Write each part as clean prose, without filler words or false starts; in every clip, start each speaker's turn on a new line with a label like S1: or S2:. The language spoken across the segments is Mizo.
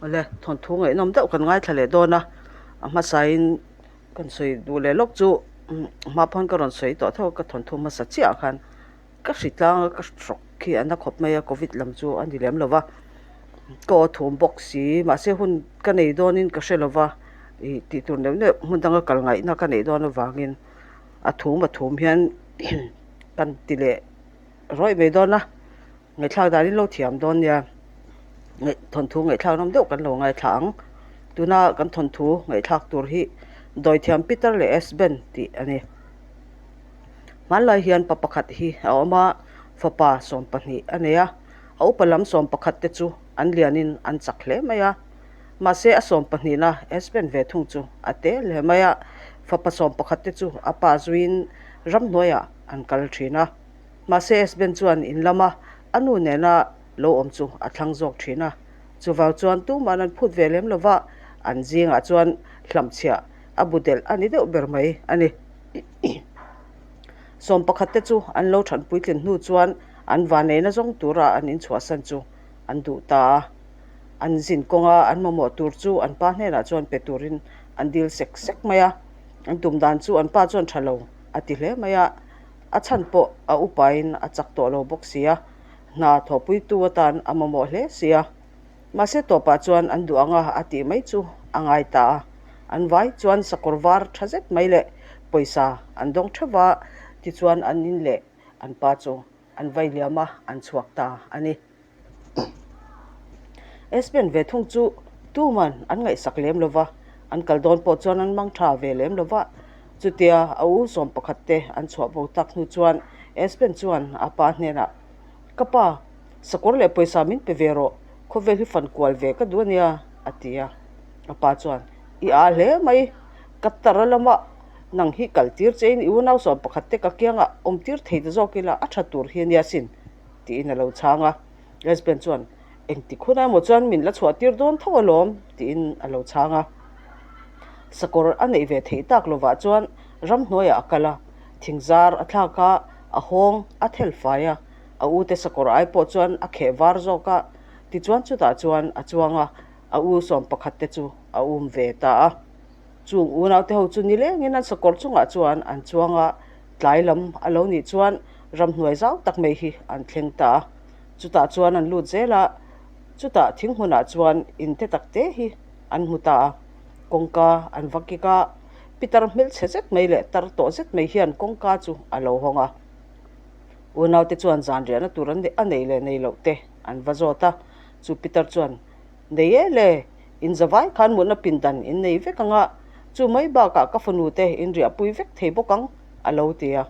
S1: Awle, thawnthu ngaihnawm deuh kan ngaithla leh dawn a, a hmasain kan sawi duh leh lawk chu hma pawhin ka rawn sawi tawh tho a, ka thawnthu hmasa chiah ah khan ka hri tlang a, ka hrawk khi a na khawp mai a, covid lam chu a ni lem lo va, ka aw thum bawk si, mahse hun ka nei dawnin ka hre lo va, ih tih tur neuh neuh hmun danga kal ngaihna ka neih dawn avangin a thum a thum hian kan ti leh rawih mai dawn a. Ngaihthlak danin lo thiam dawn nia, ngaih thawnthu ngaihthlak nawm deuh kan lo ngaithla ang. Tuna kan thawnthu ngaihthlak tur hi Dawithiam Peter leh Esben tih a ni. Hmanlai hian pa pakhat hi a awm a, fapa 12 a nei a, a upa lam 11 te chu an lianin an chak hle mai a. Mahse a sawmpahnihna Esben ve thung chu a te hle mai a, fapa 11 te chu a pa zuiin ramhnuaiah an kal thin a. Mahse Esben chuan in lama a nu nena lo awm chu a thlang zawk thin a, chuvang chuan tuman an phut ve lem lova, an zingah chuan hlamchhiah a bu delh a ni deuh ber mai a ni. 11 te chu an lo than puitlin hnu chuan an vaneina zawng tura an inchhuahsan chu an duh ta a, an zin kawnga an mamawh tur chu an pa hnenah chuan pe turin an dil sek sek mai a, an tum dan chu an pa chuan tha lo a ti hle mai a. A chhan pawh a upain a chak tawh lo bawk si a, hna thawhpuitu atan a mamawh hle si a. Mahse tawpah chuan an duh anga a tih mai chu a ngai ta a, an vai chuan sakawr var tha zet mai leh pawisa an dawng theuh va, tichuan an in leh an pa chu an vai liam a, an chhuak ta a ni. Espen ve thung chu tuman an ngaihsak lem lo va, an kal dawn pawh chuan an mang tha ve lem lo va. Chutia a u 11 te an chhuah bo tak hnu chuan Espen chuan a pa hnenah, Ka pa, sakawr leh pawisa min pe ve rawh, khawvel hi fan kual ve ka duh a nia, a ti a. A pa chuan, I aa hle mai, ka tara lama nang hi kal tir chein i unau 11 te ka kiangah awm tir thei ta zawk ila a tha tur hi a nia sin. Tiin a lo chhang a. Lesbian chuan, Engtik hunah emaw chuan min la chhuah tir dawn tho alawm, tiin a lo chhang a. Sakawr a neih ve theih tak lovah chuan ramhnuaiah a kal a, thingzar a thlak a, a hawng a thel fai a, a ute sakawr ai pawh chuan a kheh var zawk a, tichuan chutah chuan a chuang a, a u 11 te chu a um ve ta a. Chung unaute ho chu nilengin an sakawr chungah chuan an chuang a, tlai lam a lo nih chuan ramhnuai zau tak mai hi an thleng ta a. Chutah chuan an lut zel a, chutah thing hmunah chuan in te tak te hi an hmu ta a. Kawngka an va kik a, pitar hmelchhe zet mai leh tar tawh zet mai hian kawngka chu a lo hawng a. Unaute chuan zan riahna tur a nei leh nei loh te an va zawt a, chu pitar chuan, Nei e le, in zavai khan mutna pindan in nei vek ang a, chu mai bakah ka fanu te in riahpui vek thei bawk ang, a lo ti a.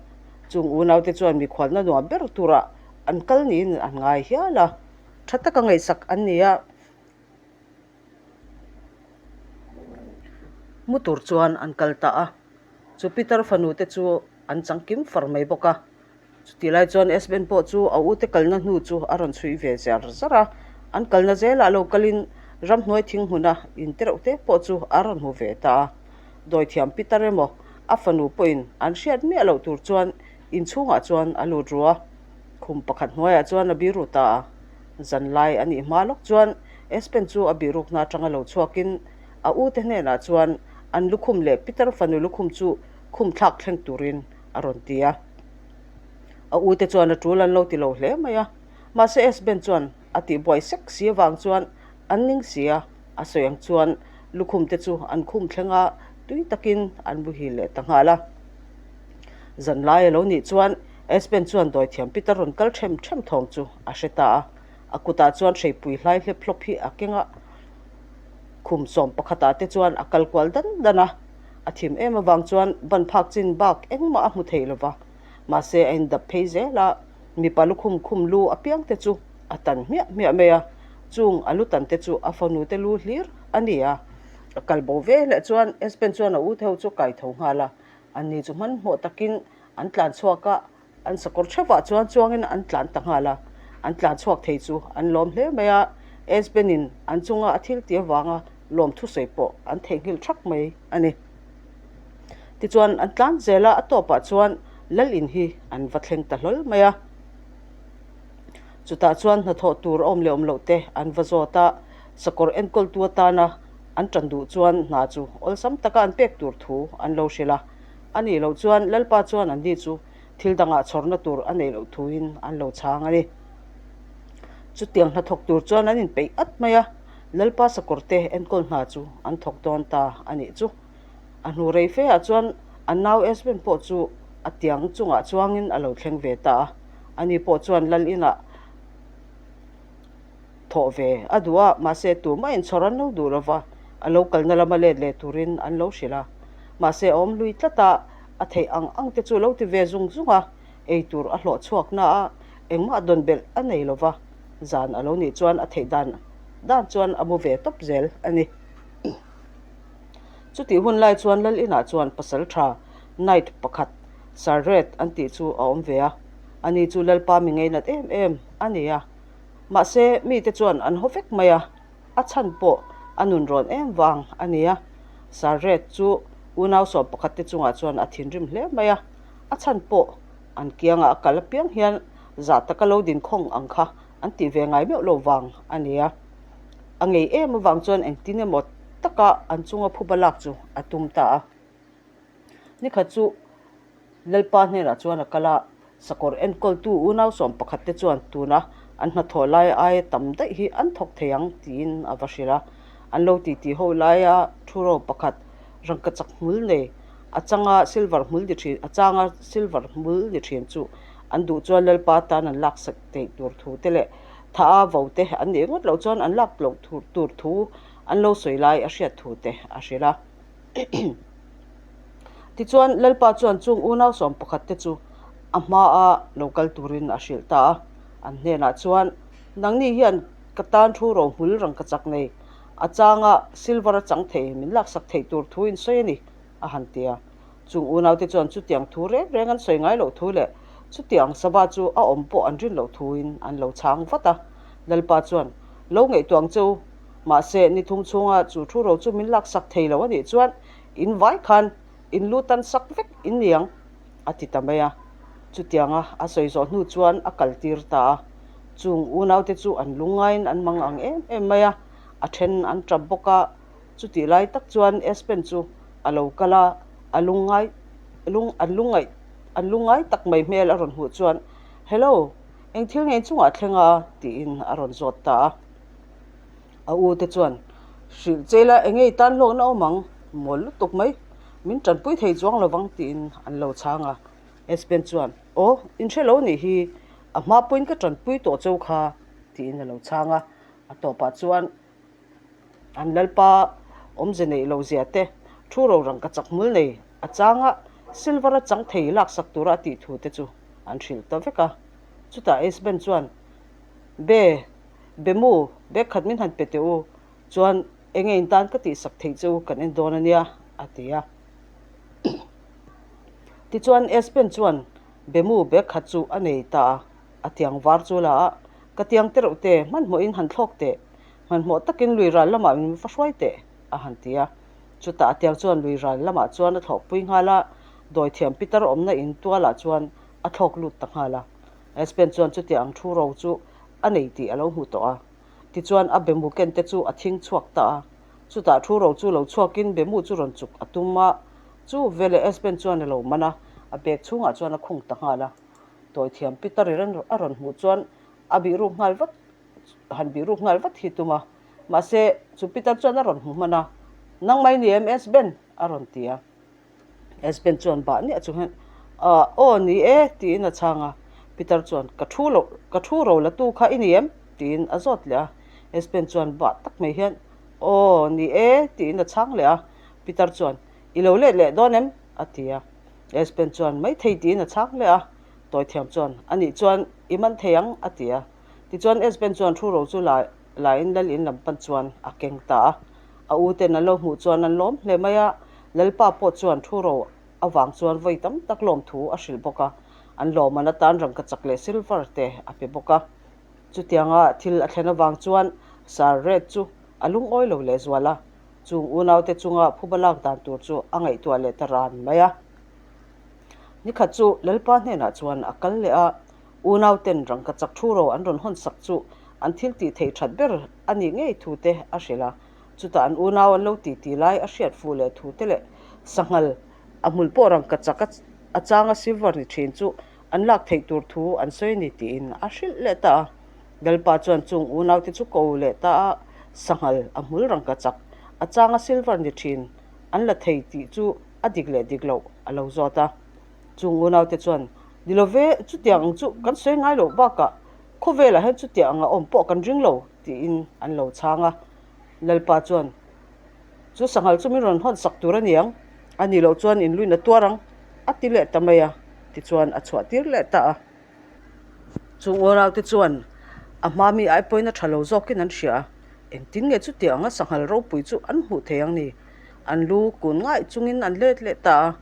S1: Chung unaute chuan mikhualna nuam ber turah an kal niin an ngai hial a. Tha taka ngaihsak an ni a, mu tur chuan an kal ta a. Chu Peter fanu te chu an changkim far mai bawk a. Chutih lai chuan Esben pawh chu a ute kalna hnu chu a rawn chhui ve zar zar a, an kalna zelah lo kalin ramhnuai thing hmuna in te reuh te pawh chu a rawn hmu ve ta a. Dawithiam Peter emaw a fanu pawhin an hriat miah loh tur chuan inchhungah chuan a lut ru a, khum pakhat hnuaiah chuan a biru ta a. Zanlai a nih hma lawk chuan Espen chu a birukna atanga lo chhuakin a ute hnenah chuan an lukhum leh Peter fanu lukhum chu khum thlak thleng turin a rawn ti a. A ute chuan a tul an lo ti lo hle mai a, mahse Esben chuan a tihbuai sek si avang chuan an ning si a, a sawi ang chuan lukhum te chu an khum thleng a, tui takin an muhil leh ta nghal a. Zanlai a lo nih chuan Esben chuan dawithiam Peter rawn kal them them thawm chu a hre ta a, a kutah chuan hreipui hlai hlep hlawp hi a keng a, khum 11 ah te chuan a kal kual dan dan a. A thim em avang chuan ban phak chin bak engmah a hmu thei lo va, mahse a indap phei zel a, mipa lukhum khum lu apiang te chu a tan hmiah hmiah mai a, chung a lu tan te chu a fanu te lu hlir a ni a. A kal bo ve leh chuan Espen chuan a u theu chu kai tho nghal a, anni chu hmanhmawh takin an tlan chhuak a, An sakawr theuhah chuan chuangin an tlan ta nghal a, an tlan chhuak thei chu an lawm hle mai a, Esben-in an chunga a thil ti avanga lawm thusawi pawh an theihnghilh thak mai a ni. Tichuan an tlan zel a, a tawpah chuan lal in hi an va thleng ta hlawl mai a. Chutah chuan hnathawh tur a awm leh awm loh te an va zawt a. Sakawr enkawltu atana an ṭan duh chuan hna chu awlsam taka an pek tur thu an lo hrilh a. A nih loh chuan Lalpa chuan anni chu thil dangah chhawrna tur a neih loh thuin an lo chhang a ni. Chutiang hnathawk tur chuan an inpeih at mai a, Lalpa sakawrte enkawl hna chu an thawk dawn ta a nih chu. A hnu rei fe ah chuan an nau Esben pawh chu a tiang chungah chuangin a lo thleng ve ta a, ani pawh chuan Lal inah thawh ve a duh a, mahse tumah inchhawr an lo duh lo va, a lo kalna lama let leh turin an lo hrilh a. Mahse a awm hlui tlat a, a theih ang ang te chu lo ti ve zung zung a, ei tur a hlawh chhuak na a, engmah dawn belh a nei lo va, zan a lo nih chuan a theih dan dan chuan a mu ve tawp zel a ni. Chutih hun lai chuan Lal inah chuan pasal tha Knight pakhat Sir Red an tih chu a awm ve a, ani chu Lalpa mi ngeinat em em a ni a. Mahse mite chuan an haw vek mai a, a chhan pawh a nun rawn em vang a ni a. Sir Red chu unau sawm pakhat te chungah chuan a thinrim hle mai a, a chhan pawh an kiangah a kal apiang hian zah taka lo dinkhawng ang kha an tih ve ngai meuh lo vang a ni a. A ngei em avang chuan engtin emaw taka an chunga phuba lak chu a tum ta a. Nikhat chu Lalpa hnenah chuan a kal a, sakawr enkawltu unau sawm pakhat te chuan tuna an hnathawh lai aia tam daih hi an thawk thei ang tiin a va hrilh a. An lo titi ho laia thu ro pakhat rangkachak hmul nei a changa silver hmul ni thin a changa silver hmul ni thin chu an duh chuan Lalpa tan an laksak theih tur thu te leh Tha a vo te an nih ngawt loh chuan an lak loh tur thu an lo sawi lai a hriat thu te a hrilh a. Tichuan Lalpa chuan chung unau sawm pakhat te chu a hmaa lo kal turin a hrilh ta a. An hnenah chuan, Nangni hian ka tan thu rohmul rangkachak nei, a changa silver a chang thei min laksak theih tur thu in sawi a ni, a han ti a. Chung unaute chuan chutiang thu reng reng an sawi ngai loh thu leh chutiang sava chu a awm pawh an rin loh thuin an lo chhang vat a. Lalpa chuan, Lo ngaihtuah ang che u, mahse ni thum chhunga chu thu ro chu min laksak thei lo a nih chuan in vai khan in lu tan sak vek in ni ang, a ti ta mai a. Chutianga a sawi zawh hnu chuan a kal tir ta a. Chung unaute chu an lungngaiin an mang ang em em mai a, a then an tap bawk a. Chutih lai tak chuan Espen chu a lo kal a, a lungngai lung an lungngaih an lungngai tak mai hmel a rawn hmuh chuan, Hello, eng thil nge inchungah a thleng a? tiin a rawn zawt ta a. A u te chuan, Hrilh che ila eng nge i tan hlawkna awm ang? Mawl lutuk mai, min tanpui thei chuang lo vang tiin an lo chhang a. Espen chuan, Aw, in hre lo nih hi, a hma pawhin ka tanpui tawh cheu kha tiin a lo chhang a. A tawpah chuan An Lalpa awmze neih loh zia te, thu ro rang ka chak hmul nei a changa silver a chang thei laksak tura a tih thu te chu an hrilh ta vek a. Chutah Esben chuan, Be, be mu, bag khat min han pe teh u, chuan enge in tan ka tihsak theih che u kan en dawn a nia, a ti a. Tichuan Esben chuan be mu bag khat chu a nei ta a, a tiang var chu la a, Ka tiang te reuh te, hmanhmawhin han thlawk teh, hmanhmawh takin lui ral lamah min va hruai teh, a han ti a. Chutah a tiang chuan lui ral lamah chuan a thlawhpui nghal a, dawithiam pitar awmna in tualah chuan a thlawk lut ta nghal a. Espen chuan chutia ang thu ro chu a nei tih a lo hmu tawh a. Tichuan a bemu ken te chu a thing chhuak ta a. Chutah thu ro chu lo chhuakin bemu chu rawn chuk a tum a, chu veleh Espen chuan a lo man a, a bag chhungah chuan a khung ta nghal a. Dawithiam pitar i a rawn hmuh chuan a bih ruk nghal vat han bih ruk nghal vat hi tum a, mahse chu pitar chuan a rawn hmu hman a, Nang mai ni em Esben? a rawn ti a. Esben chuan bah niah chung hian Ahh aw ni e tiin a chhang a, pitar chuan Ka thu loh ka thu ro la tu kha i ni em? tiin a zawt leh a, Esben chuan bah tak mai hian Aw ni e tiin a chhang leh a, pitar chuan I lo let leh dawn em? a ti a. Espen chuan, Maithei tiin a chhang hle a. Tawithiam chuan, A nih chuan i man thei ang, a ti a. Tichuan Espen chuan thu ro chu la lain lal in lam pan chuan a keng ta a. A u ten an lo hmuh chuan an lawm hle mai a. Lalpa pawh chuan thu ro avang chuan vawi tam tak lawm thu a hrilh bawk a. An lawmman atan rangkachak leh silver te a pe bawk a. Chutianga thil a thlen avang chuan Sir Red chu a lungawi lo lehzual a. Chung unaute chunga phuba lak dan tur chu a ngaihtuah leh ta ran mai a. Nikhat chu Lalpa hnenah chuan a kal leh a, unauten rangkachak thu ro an rawn hawnsak chu an thil tih theih that ber a nih ngei thu te a hrilh a. Chutah an unau an lo titi lai a hriat fuh leh thu te leh sanghal a hmul pawh rangka chak a changa silver ni thin chu an lak theih tur thu an sawi a ni tiin a hrilh leh ta a. Lalpa chuan chung unaute chu ko leh ta a, sanghal a hmul rangka chak a changa silver ni thin an la thei tih chu a dik leh dik loh a lo zawt a. Chung unaute chuan, Ni lo ve, chutiang ang chu kan sawi ngai loh bakah khawvelah hian chutiang anga awm pawh kan ring lo, tiin an lo chhang a. Lalpa chuan, Chu sanghal chu min rawn hawn sak tur a ni ang, a nih loh chuan in luin a tuar ang, a ti leh ta mai a, tichuan a chhuah tir leh ta a. Chung unaute chuan a hma mi ai pawhin a tha lo zawkin an hria a, engtin nge chutiang anga sanghal ropui chu an hmuh thei ang ni? An lu kun ngaih chungin an let leh ta a,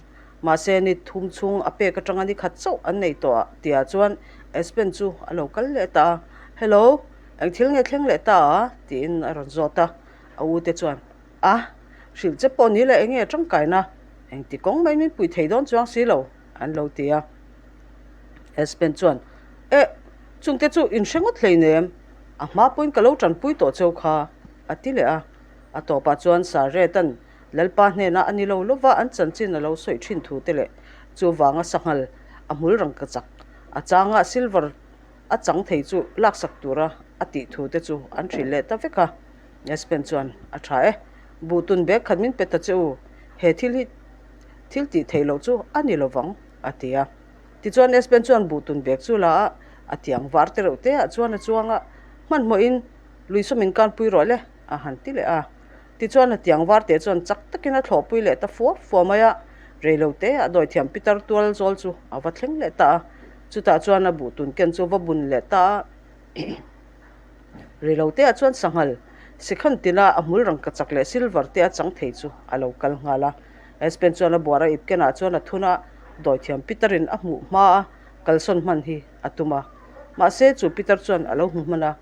S1: mahse ni thum chhung a pek atanga ni khat chauh an nei tawh a tihah chuan Espen chu a lo kal leh ta a, Hello, eng thil nge thleng leh ta a? tiin a rawn zawt a, a u te chuan, A, hrilh che pawh ni leh eng nge tangkaina, engti kawng mai min pui thei dawn chuang si lo, an lo ti a. Espen chuan, Eh, chungte chu in hre ngawt hleinem, a hma pawhin ka lo tanpui tawh cheu kha, a ti leh a. A tawpah chuan Sarret-a'n Lalpa hnenah a ni lo lova an chanchin a lo sawi thin thu te leh chuvanga sanghal a hmul rangka chak a changa silver a chang thei chu laksak tura a tih thu te chu an hrilh leh ta vek a. Espen chuan, A tha e, buhtun bag khat min pe ta che u, he thil hi thil tih theih loh chu a ni lovang, a ti a. Tichuan Espen chuan buhtun bag chu la a, a tiang var te reuh te ah chuan a chuang a, hmanhmawhin lui saw min kanpui rawh le, a han ti leh a. Tichuan a tiang var te chuan chak takin a thlawhpui leh ta fua fua mai a, reilo te a dawithiam pitar tual zawl chu a va thleng leh ta a. Chutah chuan a buhtun ken chu va bun leh ta a. Reilo te ah chuan sanghal sikhan tina a hmul rangka chak leh silver te a chang thei chu a lo kal nghal a. Espen chuan a buara ip kenah chuan a thun a, dawithiam Peter-in a hmuh hma a kalsawn hman hi a tum a. Mahse chu Peter chuan a lo hmu hman a.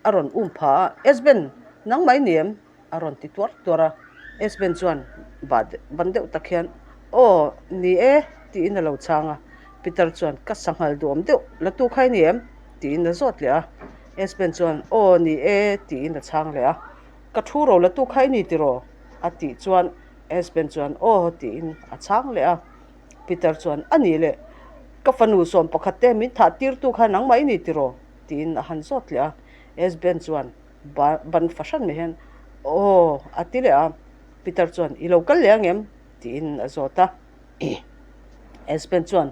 S1: A rawn um pha a, Esben, nang mai ni em? a rawn ti tuar tuar a. Esben chuan ban deuh tak hian, Aw, ni e, tiin a lo chhang a. Peter chuan, Ka sanghal duhawm deuh, la tu kha i ni em? tiin a zawt leh a. Esben chuan, Aw, ni e, tiin a chhang leh a. Ka thu ro la tu kha i ni tiraw? a tih chuan Esben chuan, Aw, tiin a chhang leh a. Peter chuan, A nih leh, ka fanu sawm pakhat te min thah tirtu kha nangmah i ni tiraw? Tiin a han zawt leh a, Esben chuan ban fahran mai hian, Aw, a ti leh a. Peter chuan, I lo kal leh ang em? tiin a zawt a. Esben chuan,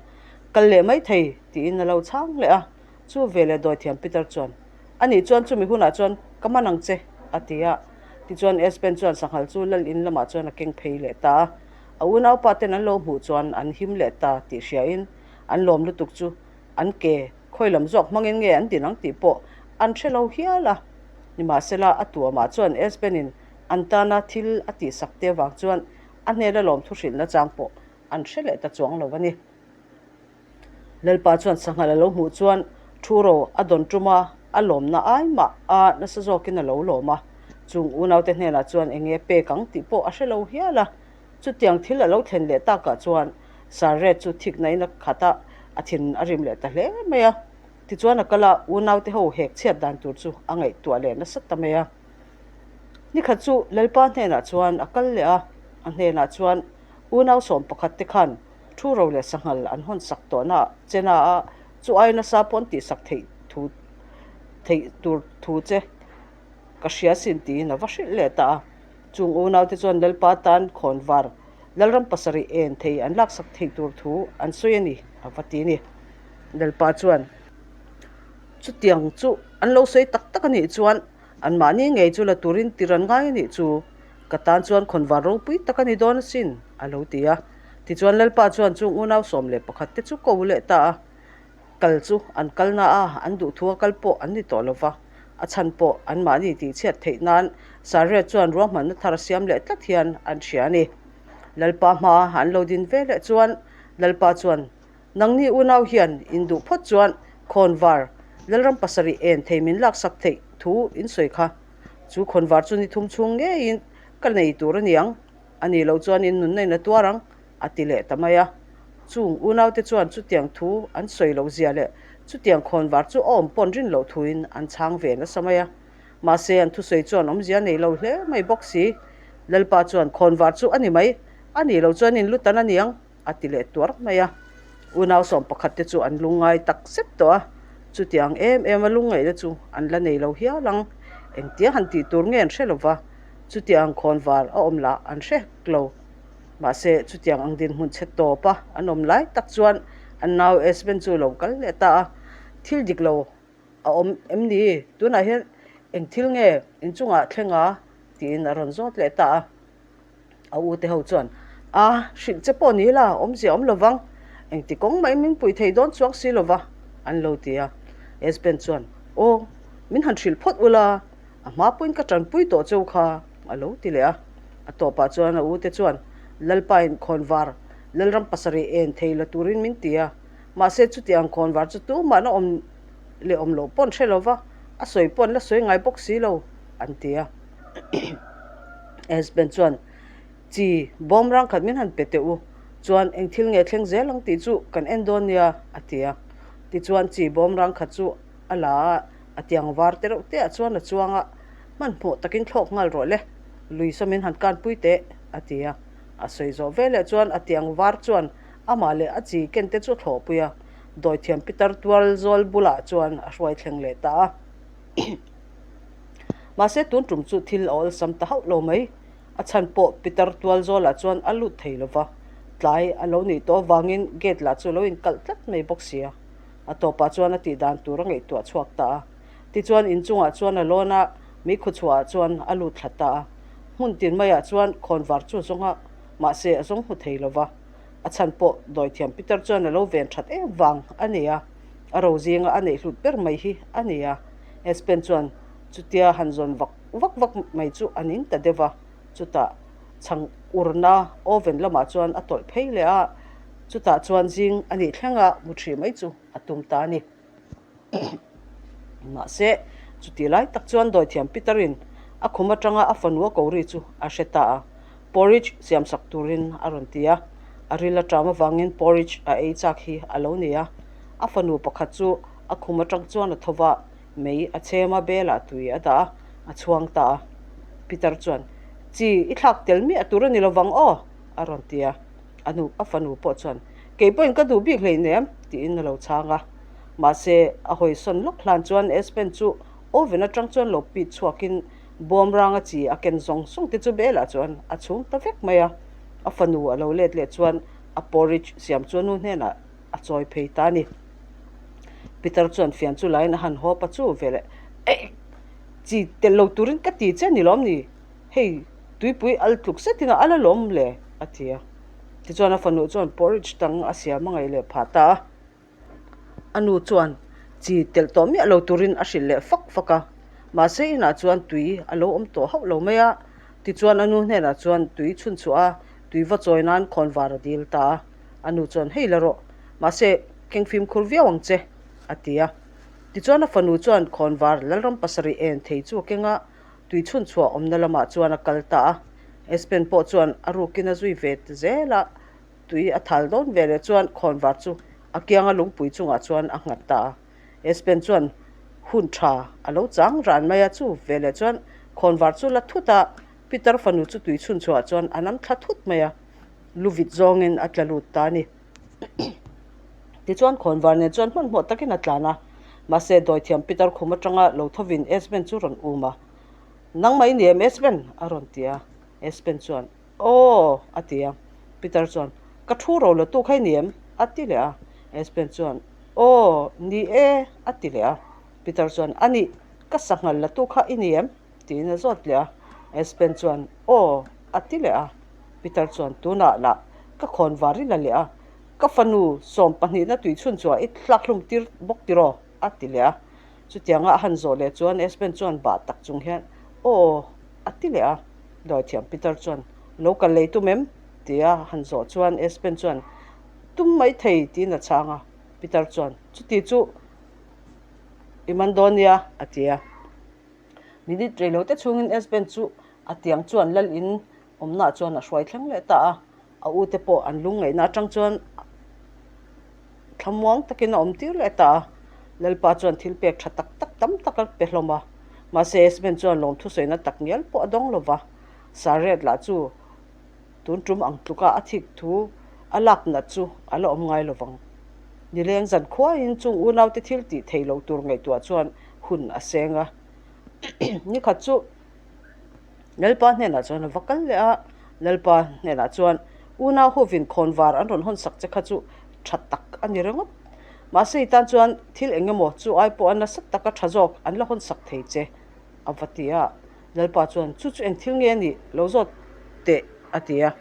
S1: Kal leh mai thei, tiin a lo chhang leh a. Chu veleh dawithiam Peter chuan, A nih chuan chumi hunah chuan ka man ang che, a ti a. Tichuan Esben chuan sanghal chu lal in lamah chuan a keng phei leh ta a. A unaupa ten an lo hmuh chuan an him leh ta tih hriain an lawm lutuk chu an ke Khawi lam zawk hmangin nge an din ang tih pawh an hre lo hial a. Nimahsela, a tuamah chuan Esben-in an tana thil a tihsak te avang chuan a hnena lawmthu hrilhna chang pawh an hre leh ta chuang lo a ni. Lalpa chuan sanghal a lo hmuh chuan thu ro a dawn tum a, a lawmna ai mah a nasa zawkin a lo lawm a. Chung unaute hnenah chuan eng nge pek ang tih pawh a hre lo hial a. Chutiang thil a lo thlen leh takah chuan Sarret chu thiknain a khat a, a thin a rim leh ta hle mai a. Tichuan a kal a, unaute ho hek chhiat dan tur chu a ngaihtuah leh nasa ta mai a. Nikhat chu Lalpa hnenah chuan a kal leh a, a hnenah chuan unau sawm pakhat te khan thu ro leh sanghal an hawn sak tawhna chena a, chu ai nasa pawh an tihsak theih thu theih tur thu che ka hria sin tiin a va hrilh leh ta a. Chung unaute chuan Lalpa tan khawnvar Lalram pasarih en thei an laksak theih tur thu an sawi a ni, a va ti a ni. Lalpa chuan chutiang chu an lo sawi tak tak a nih chuan anmahni ngei chu la turin tir an ngai a nih chu ka tan chuan khawnvar ropui tak a ni dawn asin, a lo ti a. Tichuan Lalpa chuan chung unau 11 te chu ko leh ta a. Kal chu an kalna a, an duhthu a kal pawh an ni tawh lo va, a chhan pawh anmahni tihchhiat theih nan Sarret chuan ruahmanna thar a siam leh tlat hian an hria a ni. Lalpa hma an lo din ve leh chuan Lalpa chuan, Nangni unau hian in duh phawt chuan khawnvar Lalram pasarih en thei min laksak theih thu in sawi kha. Chu khawnvar chu ni thum chhung ngeiin ka nei tur a ni ang, a nih loh chuan in nunna in a tuar ang. a ti leh ta mai a. Chung unaute chuan chutiang thu an sawi loh zia leh chutiang khawnvar chu a awm pawn rin loh thuin an chhang ve nasa mai a. Mahse, an thusawi chuan awmzia nei lo hle mai bawk si. Lalpa chuan, Khawnvar chu a ni mai, a nih loh chuan in lu tan a niang, a ti leh tuar mai a. Unau 11 te chu an lungngai tak zet tawh a, chutiang em em a lungngaihna chu an la nei lo hial ang. Engtia han tih tur nge an hre lo va, chutiang khawnvar a awm lah an hre hek lo. Mahse, chutiang ang dinhmun chhe tawp a an awm lai tak chuan an nau Esben chu lo kal leh ta a, thil dik lo a awm em ni? Tunah hian eng thil nge inchungah thleng a? tiin a rawn zawt leh ta a. A u te ho chuan, A, hrilh che pawh ni la, awmzia awm lo vang. Engti kawng mai min pui thei dawn chuang si lo va, an lo ti a. Esben chuan, Aw, min han hrilh phawt ula, a hma pawhin ka tanpui tawh cheu kha, a lo ti leh a. A tawpah chuan a u te chuan, Lalpain khawnvar Lalram pasarih en thei la turin min ti a, mahse chutiang khawnvar chu tumah na awm leh awm loh pawh an hre lo va, a sawi pawh an la sawi ngai bawk si lo, an ti a. Esben chuan, Chi, bawm rang khat min han pe teh u, chuan eng thil nge thleng zel ang tih chu kan en dawn nia, a ti a. Tichuan chi bawm rang khat chu a la a, a tiang var te reuh teah chuan a chuang a, Hmanhmawh takin thlawk nghal rawh le, lui saw min han kanpui teh, a ti a. A sawi zawh veleh chuan a tiang var chuan amah leh a chi ken te chu a thlawhpui a, dawithiam pitar tual zawl bulah chuan a hruai thleng leh ta a. Mahse tun tum chu thil a awlsam ta hauh lo mai. A chhan pawh pitar tual zawlah chuan a lut thei lo va, tlai a lo nih tawh avangin gate lah chu a lo inkalh tlat mai bawk si a. A tawpah chuan a tih dan tur a ngaihtuah chhuak ta a. Tichuan inchungah chuan a lawn a, meikhu chhuahah chuan a lut thla ta a. Hmun tin maiah chuan khawnvar chu a zawng a, mahse a zawng hmu thei lo va. A chhan pawh dawithiam Peter chuan a lo ven that em vang a ni a, a ro zinga a neih hlut ber mai hi a ni a. Espen chuan chutia han zawn vak vak vak mai chu a ning ta deuh va, chutah chhang urna oven lamah chuan a tawlh phei leh a, chutah chuan zing a nih thlenga mu ṭhi mai chu a tum ta a ni. Mahse, chuti lai tak chuan dawithiam Peter-in a khum atanga a fanu a ko ri chu a hre ta a, porridge siamsak turin a rawn ti a. A ril aṭam avangin porridge a ei chak hi a lo ni a. A fanu pakhat chu a khum atang chuan a tho va, mei a chhem a, belah tui a dah a, a chhuang ta a. Peter chuan, Chi, i thlak tel miah tur a ni lovang aw? a rawn ti a. A nu, a fanu pawh chuan, Kei pawhin ka duh bik hleinem, tiin a lo chhang a. Mahse, a hawisawn lawk hlan chuan Espen chu oven atang chuan lo pit chhuakin bawmranga chi a ken zawng zawng te chu belah chuan a chhum ta vek mai a. A fanu a lo let leh chuan a porridge siam chu a nu hnenah a chawi phei ta a ni. Peter chuan fian chu lain a han hawp a chu veleh, Eih! Chi telh lo turin ka ti che ni lawm ni? Hei, tuipui al tluk zetin a al alawm le, a ti a. Tichuan a fanu chuan porridge tang a siam a ngaih leh phah ta a. A nu chuan chi telh tawh miah lo turin a hrilh leh fak fak a, mahse inah chuan tui a lo awm tawh hauh lo mai a. Tichuan a nu hnenah chuan tui chhun chhuah a, tui va chawi nan khawnvar a dil ta a. A nu chuan, Hei la rawh, mahse keng fimkhur viau ang che, a ti a. Tichuan a fanu chuan khawnvar Lalram pasarih en thei chu a keng a, tui chhun chhuah awmna lamah chuan a kal ta a. Espen pawh chuan a rukin a zui ve ta zel a. Tui a thal dawn ve leh chuan khawnvar chu a kianga lungpui chungah chuan a nghat ta a. Espen chuan hun tha a lo chang ran mai a, chu ve leh chuan khawnvar chu la thut a, Peter fanu chu tui chhun chhuah chuan a nam thla thut mai a, lu vit zawngin a tla lut ta a ni. Tichuan khawnvar nen chuan hmanhmawh takin a tlan a, mahse dawithiam Peter khum atanga lo thovin Espen chu rawn um a, Nangmah i ni em Espen? a rawn ti a. Espen chuan Aw! a ti a. Peter chuan, Ka thu ro la tu kha i ni em? a ti leh a. Espen chuan, Aw, ni e, a ti leh a. Peter chuan, A nih, ka sanghal la tu kha i ni em? tiin a zawt leh a. Espen chuan, Aw, a ti leh a. Peter chuan, Tunah lah ka khawn var i la leh a, ka fanu 12na tui chhun chhuah i thlak hlum tir bawk tiraw? a ti leh a. Chutianga a han zawh leh chuan Espen chuan bah tak chung hian, Aw, a ti leh a. Dawithiam Peter chuan, Lo kal lei tum em? tia han zawh chuan Espen chuan, Tum mai thei, tiin a chhang a. Peter chuan, Chuti chu i man dawn nia, a ti a. Minute rei lo te chhungin Espen chu a tiang chuan lal in awmnaah chuan a hruai thleng leh ta a. A ute pawh an lungngaihna atang chuan thlamuang takin a awm tir leh ta a. Lalpa chuan thil pek tha tak tak tam tak a pe hlawm a. Mahse Esben chuan lawmthu sawina tak ngial pawh a dawng lo va, Sarret lah chu tun tum ang tluka a thik thu a lak nat chu a la awm ngai lo vang. Nileng zan khuaiin chung unaute thil tih theih loh tur ngaihtuah chuan hun a seng a. Nikhat chu Lalpa hnenah chuan a va kal leh a, Lalpa hnenah chuan unau hovin khawnvar an rawn hawnsak che kha chu tha tak a ni ringawt. Mahse i tan chuan thil eng emaw chu ai pawh a nasa taka tha zawk an la hawnsak thei che a va ti a. Lalpa chuan chu chu eng thil nge a nih lo zawt teh a ti a.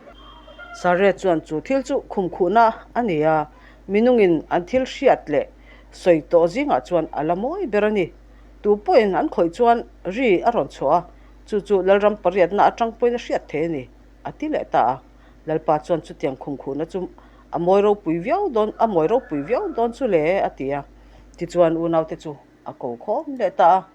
S1: Sareh chuan chu thil chu khumkhuhna a ni a, minungin an thil hriat leh sawi tawh zingah chuan a la mawi ber a ni. Tu pawhin an khawih chuan ri a rawn chhuah a, chu chu Lalram pariatna atang pawhin a hriat thei a ni, a ti leh ta a. Lalpa chuan chutiang khumkhuhna chu a mawi ropui viau dawn, a mawi ropui viau dawn chu le, a ti a. Tichuan unaute chu a ko khawm leh ta a.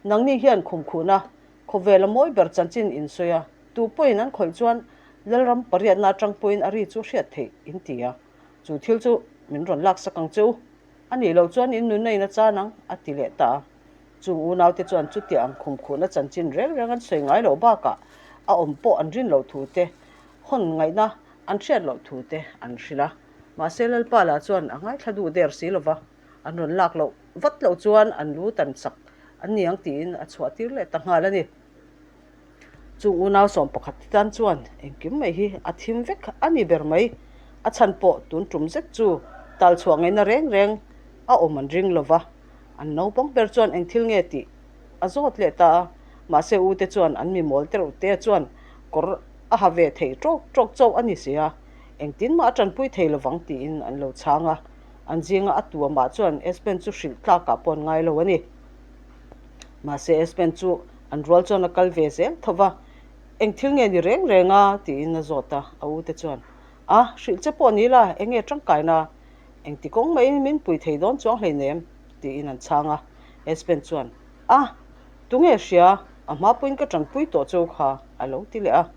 S1: Nangni hian khumkhuhna khawvel a mawi ber chanchin in sawi a, tu pawhin an khawih chuan Lalram pariatna atang pawhin a ri chu hriat theih in ti a. Chu thil chu min rawn laksak ang che u. A nih loh chuan in nunna in a chan ang, a ti leh ta a. Chung unaute chuan chutia ang khumkhuhna chanchin reng reng an sawi ngai loh bakah a awm pawh an rin loh thu te, hawn ngaihna an hriat loh thu te an hrilh a. Mahse Lalpa lah chuan a ngaithla duh der si lova, an rawn lak loh vat loh chuan an lu tan sak an ni ang tiin a chhuah tir leh ta nghal a ni. Chung unau 11 te tan chuan engkim mai hi a thim vek a ni ber mai. A chhan pawh tun tum zet chu tal chhuah ngaihna reng reng a awm an ring lova. An naupang ber chuan eng thil nge tih a zawt leh ta a, mahse u te chuan an mi mawl tereuh te chuan kawr a ha ve thei tawk tawk chauh a ni si a, engtin mah a tanpui thei lovang tiin an lo chhang a. An zinga a tu amah chuan Espen chu hrilh tlakah pawh an ngai lo a ni. Mahse Espen chu an rual chuan a kal ve zel tho va, Eng thil nge ni reng reng a? tiin a zawt a, a u te chuan, A, hrilh che pawh ni la, eng nge tangkaina? Engti kawng maiin min pui thei dawn chuang hleinem, tiin an chhang a. Espen chuan, A, tunge hria? A hma pawhin ka tanpui tawh cheu kha, a lo ti leh a.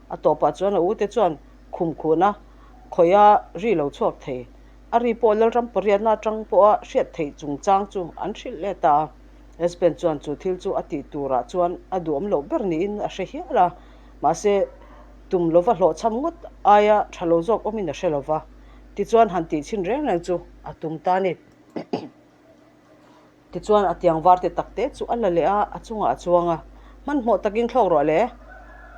S1: A tawpah chuan a u te chuan khum khuhna khawia ri lo chhuak thei, a ri pawh Lalram pariatna atang pawha hriat theih chungchang chu an hrilh leh ta a. Espen chuan chu thil chu a tih turah chuan a duhawm loh ber niin a hre hial a, mahse tum lova hlawhchham ngawt aia tha lo zawk awmin a hre lova. Tichuan han tih chhin reng reng chu a tum ta a ni. Tichuan a tiang var te tak te chu a la leh a, a chungah a chuang a. Hmanhmawh takin thlawk rawh le,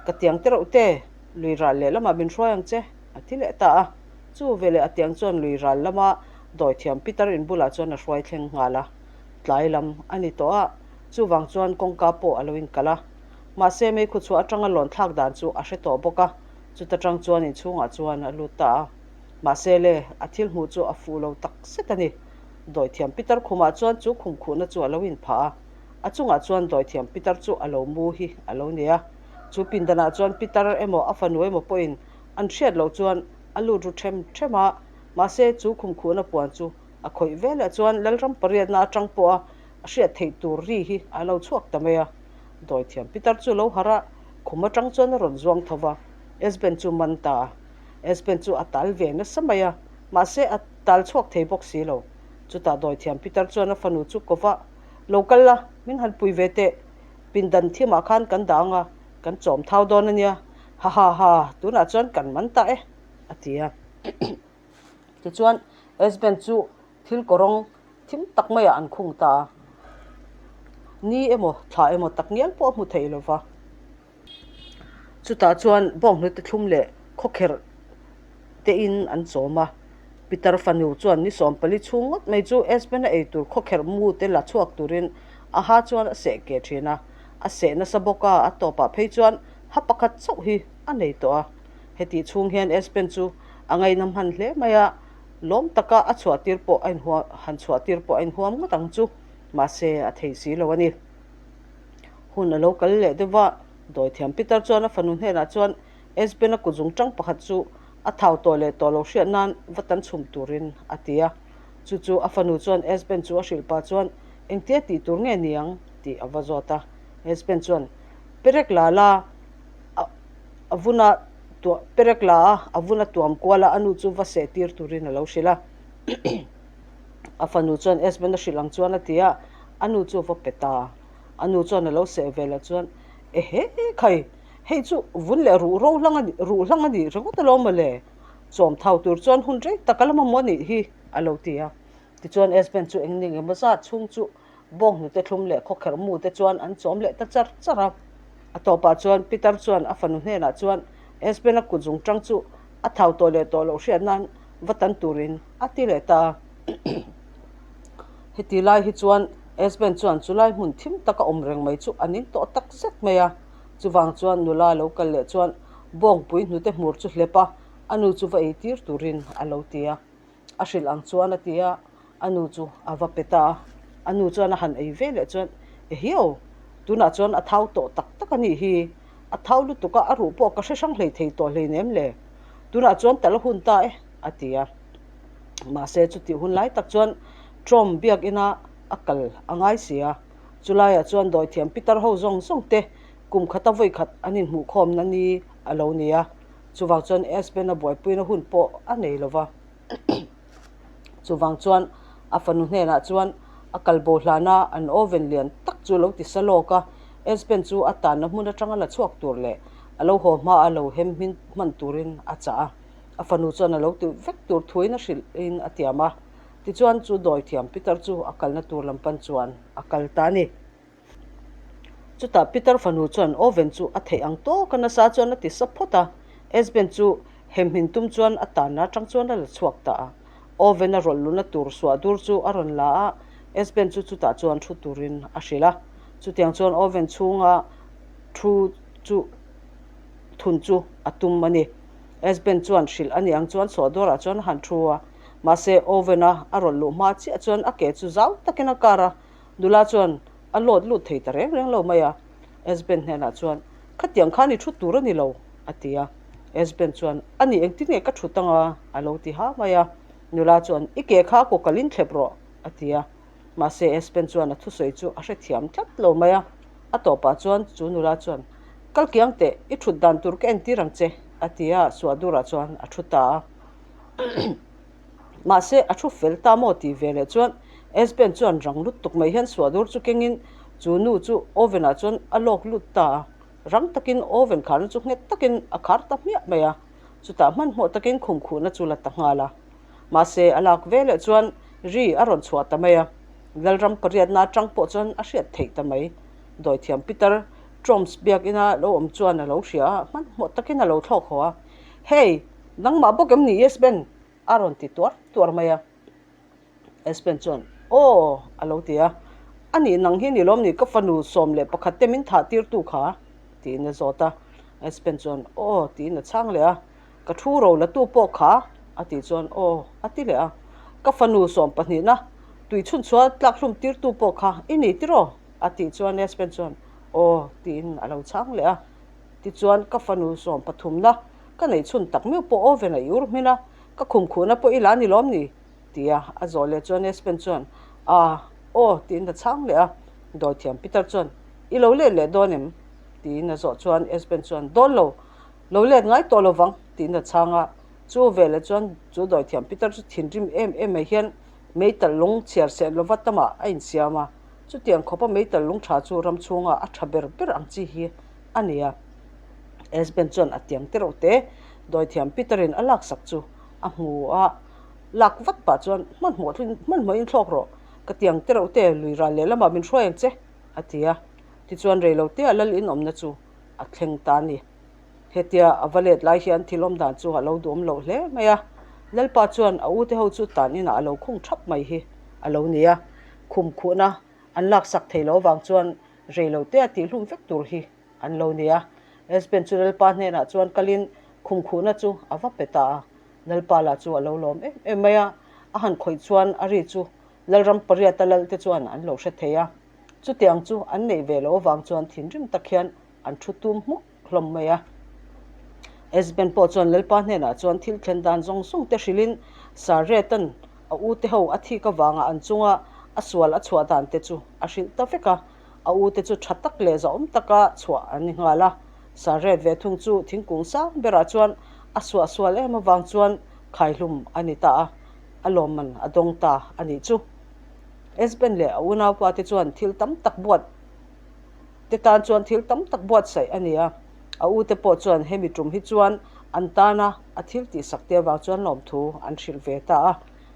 S1: ka tiang te reuh te, lui ral leh lamah min hruai ang che, a ti leh ta a. Chu veleh a tiang chuan lui ral lama dawithiam Peter in bulah chuan a hruai thleng nghal a. Tlai lam a ni tawh a, chuvang chuan kawngka pawh a lo inkalh a. Mahse meikhu chhuah atanga lawn thlak dan chu a hre tawh bawk a, chuta tang chuan inchhungah chuan a lut ta a. Mahse le, a thil hmuh chu a fuh lo tak zet a ni. Dawithiam Peter khumah chuan chu khum khuhna chu a lo inphah a, a chungah chuan dawithiam Peter chu a lo mu hi a lo nei a. Chu pindanah chuan Peter emaw a fanu emaw pawhin an hriat loh chuan a lut ru them them a, mahse chu khum khuhna puan chu a khawih veleh chuan Lalram pariatna atang pawha a hriat theih tur ri hi a lo chhuak ta mai a. Dawithiam Peter chu lo harh a, khum atang chuan a rawn zuang tho va, Esben chu man ta a. Esben chu a tal ve nasa mai a, mahse a tal chhuak thei bawk si lo. Chutah dawithiam Peter chuan a fanu chu ko va, Lo kal la, min han pui ve teh. Pindan thimah khan kan dah ang a, kan chawm thau dawn a nia. Ha ha ha, tunah chuan kan man ta e, a ti a. Tichuan Esben chu thil kawrawng thim tak maiah an khung ta a. Ni emaw, thla emaw tak ngial pawh a hmu thei lo va. Chutah chuan bawnghnute thlum leh khawkherh te in an chawm a. Peter fanu chuan ni 14 chhung ngawt mai chu Esben-a ei tur khawkherh mu te la chhuak turin a ha chuan a seh ke thin a. A seh nasa bawk a, a tawpah phei chuan ha pakhat chauh hi a nei tawh a. Hetih chhung hian Esben chu a ngaihnam hman hle mai a, lawm taka a chhuah tir pawh a inhuam han chhuah tir pawh a inhuam ngawt ang chu, mahse a thei si lo a ni. Hun a lo kal leh deuh va, Dawithiam Peter chuan a fanu hnenah chuan Esben-a kutzung tang pakhat chu a thau tawh leh tawh lo hriat nan va tan chhum turin a ti a. Chu chu a fanu chuan Esben chu a hrilh pah chuan engtia tih tur nge ni ang tih a va zawt a. Esben chuan perek la la a vuna tuah perek la a, a vuna tuam kual a, a nu chu va seh tir turin a lo hrilh a. A fanu chuan Esben a hrilh ang chuan a ti a, a nu chu a va pe ta. A nu chuan a lo seh ve leh chuan, Ehe khai, hei chu vun leh ruh ro hlang a nih, ruh hlang a nih ringawt alawm mawle. Chawm thau tur chuan hun rei tak a la mamawh a nih hi, a lo ti a. Tichuan Esben chu eng ning emaw zat chhung chu bawnghnute thlum leh khawkherh mu te chuan an chawm leh ta char char a. A tawpah chuan Peter chuan a fanu hnenah chuan Esben-a kut zung tang chu a thau tawh leh tawh loh hriat nan va tan turin a ti leh ta a. Heti lai hi chuan Esben chuan chulai hmun thim taka awm reng mai chu a ning tawh tak zet mai a. Chuvang chuan nula lo kal leh chuan bawngpui hnute hmur chu hlep a, a nu chu va eitir turin a lo ti a. A hrilh ang chuan a ti a, a nu chu a va pe ta a. A nu chuan a han ei ve leh chuan, Ehiau, tunah chuan a thau tawh tak tak a nih hi. A thau lutuk a, a ruh pawh ka hre hrang hlei thei tawh hleinem le. Tunah chuan tal a hun ta e, a ti a. Mahse, chutih hun lai tak chuan Trump biakina a kal a ngai si a. Chulaiah chuan dawithiam pitar ho zawng zawng te kum khata vawi khat an inhmuhkhawmna ni a lo ni a. Chuvang chuan Espen-a buaipuina hun pawh a nei lo va. Chuvang chuan a fanu hnenah chuan a kalbo hlana an oven lian tak chu lo ti sa lawk a, Espen chu a tanna hmun atanga la chhuak tur leh a lo haw hma a lo hem hmin hman turin a chah a. A fanu chuan a lo ti vek tur thuin a hrilhin a tiam a. Tichuan chu dawithiam Peter chu a kalna tur lam pan chuan a kal ta a ni. Chutah Peter fanu chuan oven chu a theih ang tawk a nasa chuan a ti sa phawt a, Esben chu hemhmin tum chuan a tanna atang chuan a la chhuak ta a. Oven a rawlh luhna tur suah dur chu a rawn la a, Esben chu chutah chuan thu turin a hrilh a. Chutiang chuan oven chhunga thu chu thun chu a tum a ni. Esben chuan hrilh a ni ang chuan suah durah chuan a han thu a, mahse oven a a rawlh luh hma chiah chuan a ke chu zau takin a kar a, Nula chuan a lawt lut thei ta reng reng lo mai a. Esben hnenah chuan, Khatiang khan i thut tur a ni lo, a ti a. Esben chuan, A ni, engtin nge ka thut anga? a lo ti ha mai a. Nula chuan, I ke kha kaw kalin thlep rawh, a ti a. Mahse, Esben chuan a thusawi chu a hrethiam tlat lo mai a. A tawpah chuan chu nula chuan, Kal kiang teh, i thut dan tur ka entir ang che, a ti a, Suahdurah chuan a thu ta a. Mahse, a thu fel ta maw tih ve leh chuan Esben chuan rang lut tuk mai hian suahdur chu kengin chu nu chu oven ah chuan a lawk lut ta a. Rang takin oven kharna chu nghet takin a khar ta hmiah mai a. Chutah hmanhmawh takin khum khuhna chu la ta nghal a. Mahse, a lak ve leh chuan ri a rawn chhuah ta mai a. Lalram pariatna atang pawh chuan a hriat theih ta mai. Dawithiam Peter Troms biakina lo awm chuan a lo hria a, hmanhmawh takin a lo thlawk haw a. Hey! Nangmah bawk em ni Esben? A rawn ti tuar tuar mai a. Espen chuan, Aw! a lo ti a. A nih nang hi ni lawm ni ka fanu 11 te min thah tirtu kha? tiin a zawt a. Espen chuan, Aw! tiin a chhang leh a. Ka thu ro la tu pawh kha? a tih chuan, Aw! a ti leh a. Ka fanu sawmpahnihna tui chhunchhuah tlak hlum tirtu pawh kha i ni tiraw? a tih chuan Espen chuan, Aw! tiin a lo chhang leh a. Tichuan ka fanu sawmpathumna ka neih chhun tak meuh pawh oven a i ur hmin a, ka khum khuhna pawh i la ni lawm ni? tia a zawh leh chuan Espen chuan A, aw tiin a chhang leh a. Dawithiam Peter chuan I lo let leh dawn em? tiin a zawh chuan Espen chuan Dawn lo, lo let ngai tawh lo vang tiin a chhang a. Chu veleh chuan chu dawithiam Peter chu thinrim em em mai hian meitalh lung chhiar seh lova tamah a insiam a. Chutiang khawpa meitalh lung tha chu ram chhunga a tha ber ber ang chi hi a ni a. Esben chuan a tiang te reuh te dawithiam Peter-in a laksak chu a hmu a, lak vat pah chuan hmanhmawh hmanhmawhin thlawk rawh, ka tiang te reuh te lui ral lehlamah min hruai ang che, a ti a. Tichuan rei lo tea lal inawmna chu a thleng ta a ni. Hetia a va let lai hian thil awm dan chu a lo duhawm loh hle mai a, Lalpa chuan a ute ho chu tan inah a lo khung thap mai hi a lo ni a, khum khuhna an laksak thei lo avang chuan rei lo tea tihhlum vek tur hi an lo ni a. Esben chu Lalpa hnenah chuan kalin khum khuhna chu a va pe ta a. Lalpa lah chu a lo lawm em em mai a, a han khawih chuan a ri chu Lalram pariata lalte chuan an lo hre thei a. Chutiang chu an neih ve loh avang chuan thinrim tak hian an thu tum hmuk hlawm mai a. Esben pawh chuan Lalpa hnenah chuan thil thlen dan zawng zawng te hrilhin Sarretan a ute ho a thik avanga an chunga a sual a chhuah dan te chu a hrilh ta vek a. A ute chu tha tak leh zahawm taka chhuah an ni nghal a. Sarret ve thung chu thingkung sang berah chuan a suah sual em avang chuan khaihlum a ni ta a, a lawmman a dawng ta a nih chu. Esben leh a unaupa te chuan thil tam tak buat. te tan chuan thil tam tak buatsaih a ni a. A ute pawh chuan hemi tum hi chuan an tana a thil tihsak te avang chuan lawmthu an hrilh ve ta a.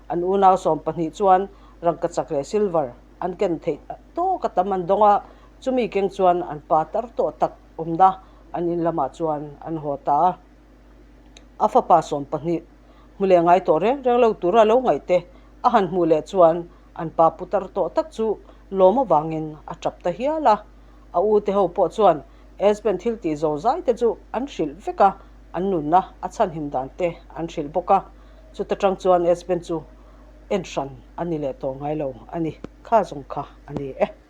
S1: An unau 12 chuan rangkachak leh silver an ken theih tawk a tam an dawng a, chumi keng chuan an pa tar tawh tak awmna an in lamah chuan an haw ta a. A fapa 12 hmu leh ngai tawh reng reng lo tura lo ngaih te a han hmuh leh chuan an pa putar tawh tak chu lawm avangin a tap ta hial a. A ute ho pawh chuan Esben thil tih zo zai te chu an hrilh vek a, an nunna a chhanhim dan te an hrilh bawk a. Chuta tang chuan Esben chu en hran a ni leh tawh ngai lo a ni. Kha zawng kha a ni e.